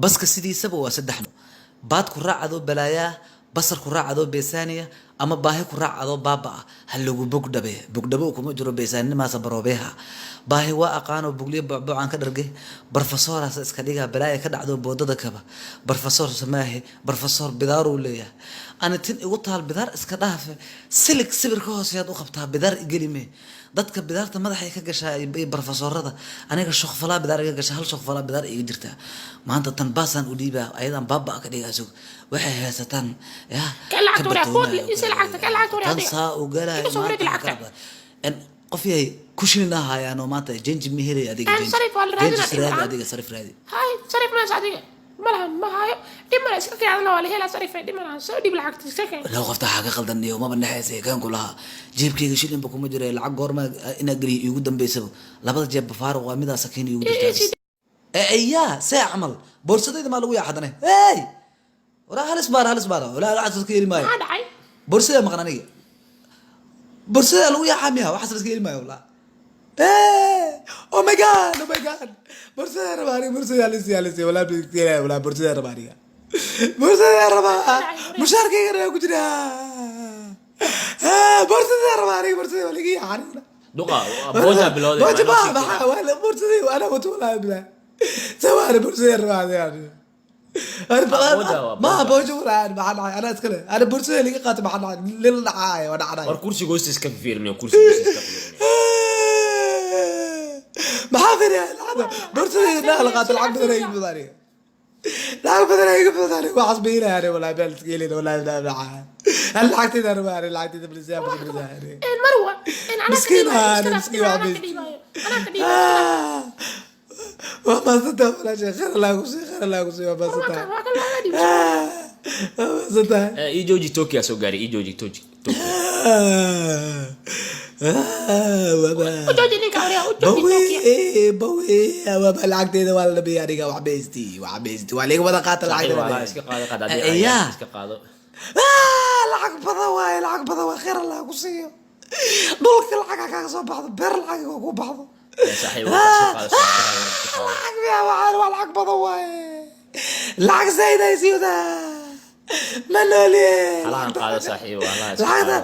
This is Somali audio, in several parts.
Baska sidiisaba waa saddex nooc: baad ku raac adoo balaayaa, basar ku raac adoo beesaaniya, ama baahi ku raac adoo baaba ah. Ha lagu bogdhabe, bogdhabo kuma jiro beesaaninimaasa baroobeeha. Baahi waa aqaanoo bugliyo bocbocaan ka dharge. Barfasoorasa iska dhigaa, balaaya ka dhacdo boodada kaba. Barfasoor samaahe, barfasoor bidaaruu leeyahay. Ani tin igu taal bidaar iska dhaafe, silig sibir ka hooseyaad u qabtaa, bidaar igelime. Dadka bidaarta madaxay ka gashaa iyo barfasoorada, aniga shokfalaa bidaar iga gasha, hal shokfalaa bidaar iga jirtaa. Maanta tan baasaan u dhiibaa, ayadaan baaba ka dhigaa. Sug, waxay haysataan ya. Kan lacagta waraa, food ise lacagta, kan lacagta waraa tan adiga. Saa u galaayo. Iga soo wareegi maanta lacagta. En qof yahay kushilina hayaano maanta janji ma helay adiga. En janji sarif waa la janji raadinaa, dhib raadi la'aan. Adiga sarif raadi. Hay, sarif maas adiga malahan, ma hayo, dhib male, iska keen, waa la helaa sarife, dhib malahan, soo dhib lacagta, iska keen. Low qofta waxaa ka qaldan iyo maba nexeysa kan ku lahaa jeebkayga shilinba kuma jira. Lacag goorma inaa geliyo iigu dambeysaba? Labada jeebba faaruq waa, midaa sakiin iigu jirtaa. Yaa see camal boorsadayda maa lagu yaaxadane? Hey, waraa, halis baara, halis baara, walaa lacag iska heli maayo. Maxaa dhacay? Boorsadaa maqan aniga, boorsadaa lagu yaaxaa miya? Waxaas la iska heli maayo walaa. Hey, oh my God, oh my God, boorsadaa rabaa aniga, boorsadaa lisi lisi walaa walaa, boorsadaa rabaa aniga, boorsadaa rabaa, mushaarkaygana waa ku jira. Boorsadaa rabaa aniga, boorsadaa waa laga yaaxa aniga. Duqa booja bilowday. Booja ma maxaa waa boorsadii anaa wato walaa bilaa sawaana, boorsadaa rabaa aniga. Booja waa ma booja. Booja walaa, maxaa dhacay? Anaa iskale, ana boorsadaa laga qaato, maxaa dhacay? Lila dhacaay waa dhacnay. War kursiga hoostiis ka fiirinayo, kursiga hoostiis ka fiirinayo. Maxaa fiiriya? Lacagta boorsadayda naa la qaato, lacag badan ay iga badan aniga, lacag badan ay iga badan aniga. Waxaas bayinaya aniga walaa beel iska helina walaa bilaa bilaa. Hal lacagtayda rabaa aniga, lacagtayda please yaa please aniga. En Marwa, en anaa ka Miskiin dhiibayo, ah, iska dhaaf, miskiin anaa waa ka miskiin. dhiibayo, anaa ka dhiibayo. Waa mahadsantahay walaashay, khayr Allah ku siiyo, khayr Allah ku siiyo, waa mahadsantahay. Waa kan looga dhiibo. Waa mahadsantahay. Ii jooji, Tokyo soo gaaray, ii jooji Tokyo, Tokyo. U jooji ninka waryaa, u jooji Tokyo. Bawi bawi, waaba lacagteeda waa la dhameeyay aniga, wax baysti, wax baysti, waa liiga wada qaata. Saaxiib, Lacagta walaa iska qaado, qaad adiga. yaa Iska qaado. Lacag badan waaye, lacag badan waa, khayr Allah ku siiyo. Dhulka lacag ha kaaga soo baxdo, beer lacag ha ku baxdo. Saaxiib, waa iska qaado, saaxiib, iska qaado. Lacag miya? Waxaan waa lacag badan waaye, lacag zaid ay siiwdaa, ma nooliye. Halahan qaado saaxiib, halahan iska lacagta qaado.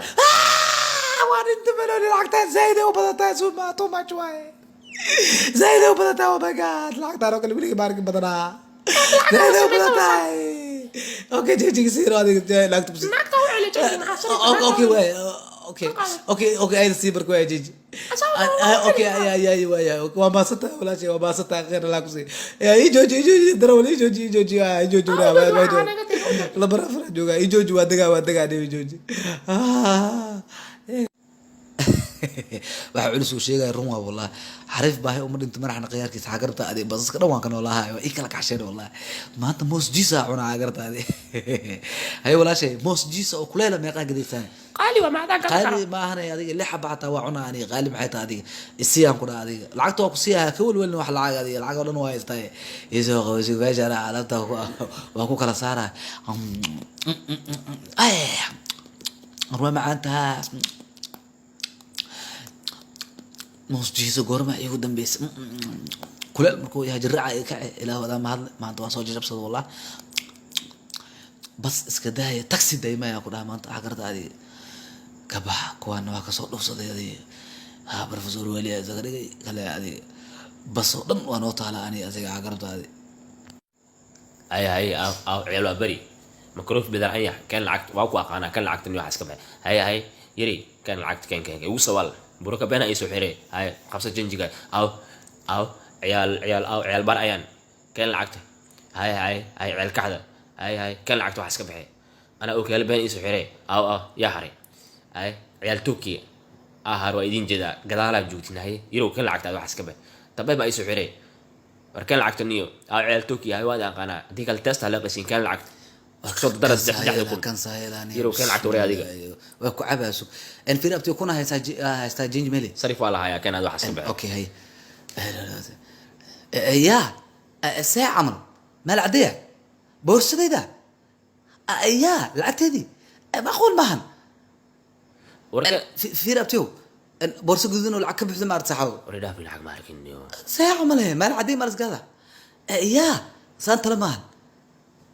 Waa dhinta, ma nooli, lacagtaan zaid ay u badan tahay, suma too much waaye, zaid ay u badan tahay. Oh my God, lacagtaan oo kale weligii maarkin badanaa, zaid ay u badan tahay. Okay, jejiga siiro adiga lacagta ku sii. Naagta u celi jooji, maxaa sarif? Okay waay, okay, ayda sii barka waay jeji. Okay, ay ay ay waay, waa maasantahay walaashay, waa maasantahay, khayr Allah ku sii. Ii jooji, ii jooji darawal, ii jooji, ii jooji, ii jooji. Waa laba afar jooga, ii jooji, waa degaa, waa degaa, ii jooji. Waxa culus uu sheegaya run waa wallahi. Xariif baahi uma dhinto madaxna khiyaarkiisa. Xaa garabta adi? Basaska dhan waan ka noolahay, waa ii kala kaxsheen wallahi. Maanta moos jiisa cunaa garabta adi. Haye walaashay, moos jiisa oo kuleela meeqaa gadaysaan? Qaali waa, macdaa gadan karo. Qaali ma ahanay adiga, lix xaba xataa waa cunaa aniga. Qaali maxay tahay adiga? Isiyaan ku dhaha adiga, lacagta waa ku siiyaha, ka welwelin wax lacag adiga, lacag oo dhan waa haystaa. Isoo qabasi meesha alaabta waa ku kala saaraa. Ay, waa macaan tahaa moos jiisa. Goorma iigu dambeysa? Kuleel markuu yahay jiraaca iga kace. Ilaah wadaa mahadle, maanta waan soo jajabsada wallah. Bas iska daaya, taxi daymaya ku dhaha maanta. Waxaa garta adiga ka baxa, kuwaana waa kasoo dhufsaday adiga. Ha professor weliya isaga dhigay kale adiga, bas oo dhan waa noo taala ani asiga. Waxaa garabta adi. Hay hay, aw ciyaal waa beri makruuf bidar anyax, kan lacagta waa ku aqaanaa, kan lacagta ni wax iska baxay. Hay hay yari, kan lacagta, kan kan igu sawaal buraka beena ay soo xiree. Hay, qabsa janjiga. Aw aw ciyaal, ciyaal, aw ciyaal bar ayaan, kan lacagta. Hay hay hay, ciyaal kaxda. Hay hay, kan lacagta wax iska baxay, anaa ookiyaal been ii soo xiree. Aw aw yaa haray? Hay, ciyaal Turkiya ahar, waa idin jeedaa, gadaalaa joogtin. Hay yarow, kan lacagta wax iska baxay, tabay baa ii soo xiree. War kan lacagta niyo. Aw ciyaal Turkiya, hay, waan aqaanaa, haddii kale test hala qasiin. Kan lacagta soo dara 3,000. Kan saayadaan. Yarow, kan lacagta waray adiga. Waa ku cabaaso en fiir abtiyo kuna haystaa haystaa change mele. Sarif waa lahayaa, kan aad wax iska baxay. Okay, hay ya see camal meel caddeya boorsadayda ya lacagteedii macquul maahan. Warka Fiir abtiyo, boorso gududan oo lacag ka buxda maarata saxaabo. War dhaaf, lacag ma arkin niyo. See camal he, meel caddeey maalisgaada ya. Saan tala maahan.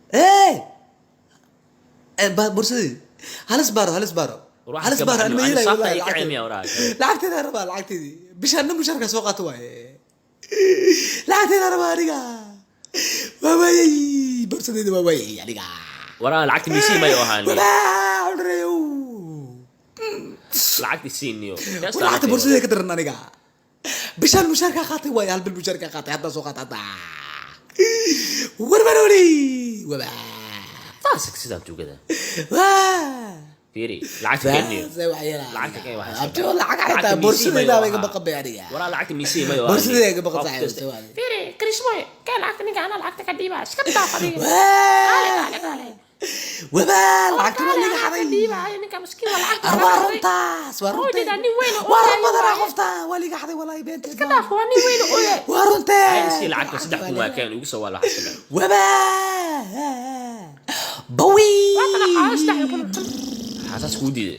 Ee borsadii halis baaro, halis baaro. War waxaas Halis ka baaro. baxno. Anma Ani yeelayo saafta wallahi. ay ka cilmiya waraa. Lacagteeda rabaa, lacagteedii bishaana mushaarka soo qaato waaye. Lacagteeda rabaa aniga, waa waayey, borsadeeda waa waayey aniga. Waraa lacagta misii mayo ahaan. Wabaa cudreyow. Lacagta siiniyo. War lacagta borsadeeda ka daran aniga. Bishaan mushaarkaa qaatay waaye, hal bil mushaarkaa qaatay, haddaa soo qaata hadda. Warbarooli wabaa. Taas sidaan tuugada. Waa. Fiiri, lacagta keeniyo. Saasay wax yeelaa. Lacagta keen waxaas ka Abti, baxay. lacag Lacagta xitaa misii borsadeyda mayo bay iga ahaa. baqan bay aniga. Waraa lacagta misii mayo ahaa. Borsadeyda iga baqan Qof saaxiib. kasta. Fiiri, Krishmoy, keen lacagta ninka, anaa lacagta ka dhiibaa. Iska dhaaf adiga. Kaale, Waa. kaale, kaale. Wabaa, lacagta waa liga Lacagta xaday. dhiibaayo ninka miskiin waa lacagta Ar laga waa xaday. runtaas, waa Oo runtee. jeedaa nin weyn oo Waa run ooyayo badanaa waaye. qofta waa liga xaday wallahi, beenteed. Iska dhaaf, waa nin weyn oo ooyayo. Waa runtee. Ay sii lacagta 3000 waa keen, igu soo waa waxaas ka baxay. Wabaa, bawi. Waa tana qaado 3000. Xasaas kuu diiday.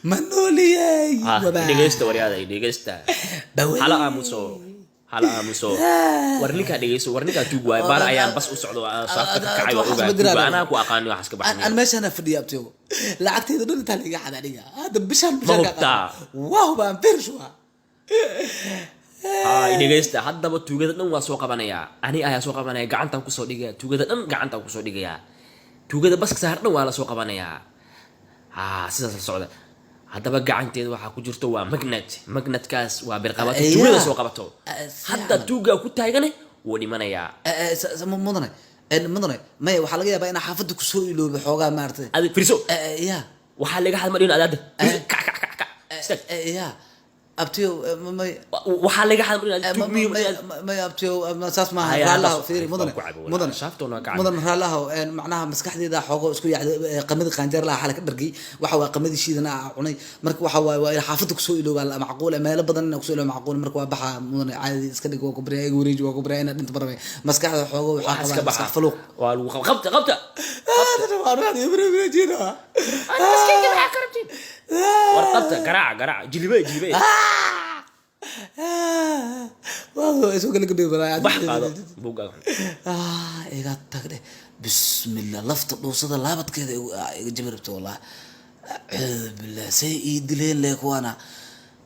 Ma nooliyey. Ah, wabaa. Dhegeysta waryaada, dhegeysta. Bawi. Hala aamuso, hala aamuso. War ninkaa dhegeyso, war ninkaa tuug waaye. Baar ayaan bas u socdo, aan saafta ka kacay, waa Waxaas ogaa ma jiraan. tuug anaa ku aqaani waxaas ka An baxay. Meeshaan fadhiya abtiyo, lacagteeda dhan intaa liga xaday aniga hadda bishaan Ma mushaarkaa hubtaa? qaatay. Waa hubaa, very sure. Haa, dhegeysta, haddaba tuugada dhan waa soo qabanayaa, ani ayaa soo qabanaya, gacantaan kusoo dhigaya tuugada dhan, gacantaan kusoo dhigayaa tuugada baska saar dhan waa la soo qabanayaa. Haa, sidaas la socda. Haddaba gacanteeda waxaa ku jirto waa magnet, magnetkaas waa birqabato Ayaa. tuugada soo qabato. Si Hadda camal. tuugaa ku taagane wuu dhimanayaa. Mudane, mudane, maya, waxaa laga yaabaa inaa xaafadda kusoo iloobo xoogaa maaragtay. Adi firiso. Ya. Waxaa laga hadma dhihin adaada. Kac, kac, kac, kac, istaag. Ya abtiyo, may. Waxaa laga hadma dhihin tuug miyo. May abtiyo, saas maaha. Haya, Raallaho hadda fiiri waan mudane. ku cabo, walaal. Mudane. Shaaftoona waa ka cabo. Mudane, raallaho, macnaha maskaxdeeda xoogo isku yacday, qamadii qaanjeer laha xala ka dhargay, waxa waa qamadii shiidana aa cunay. Marka waxa waaye waa in xaafadda kusoo iloobaa macquul, meelo badan inaa kusoo ilooba macquul. Marka waa baxa mudane, caadi iska dhig, waa ku baryaa, iga wareeji, waa ku baryaa, inaa dhinta barabay maskaxda xoogo waxaa Waxaa iska qabaa baxa maskax faluuq. Waa lagu qabta, qabta. Ani miskiinka maxaa ka rabtid? War qabta, garaaca, garaaca, jilibe, jilibe. Bax, qaado buuggaaga. Ah, iga tagdhe, bismillah, lafta dhuusada laabadkeeda iga jabi rabto wallah. Acuudu billah, say ii dileen le kuwaana,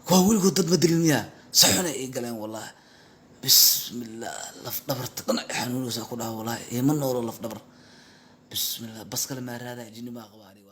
kuwa weligood dad ma dilin miyaa? Si xunay ii galeen wallah. Bismillah, laf dhabarta dhan ay xanuunaysaa ku dhaha wallahi, ima noolo laf dhabar. Bismillah, bas kale maa raadaya, jinni maa qaba aniga.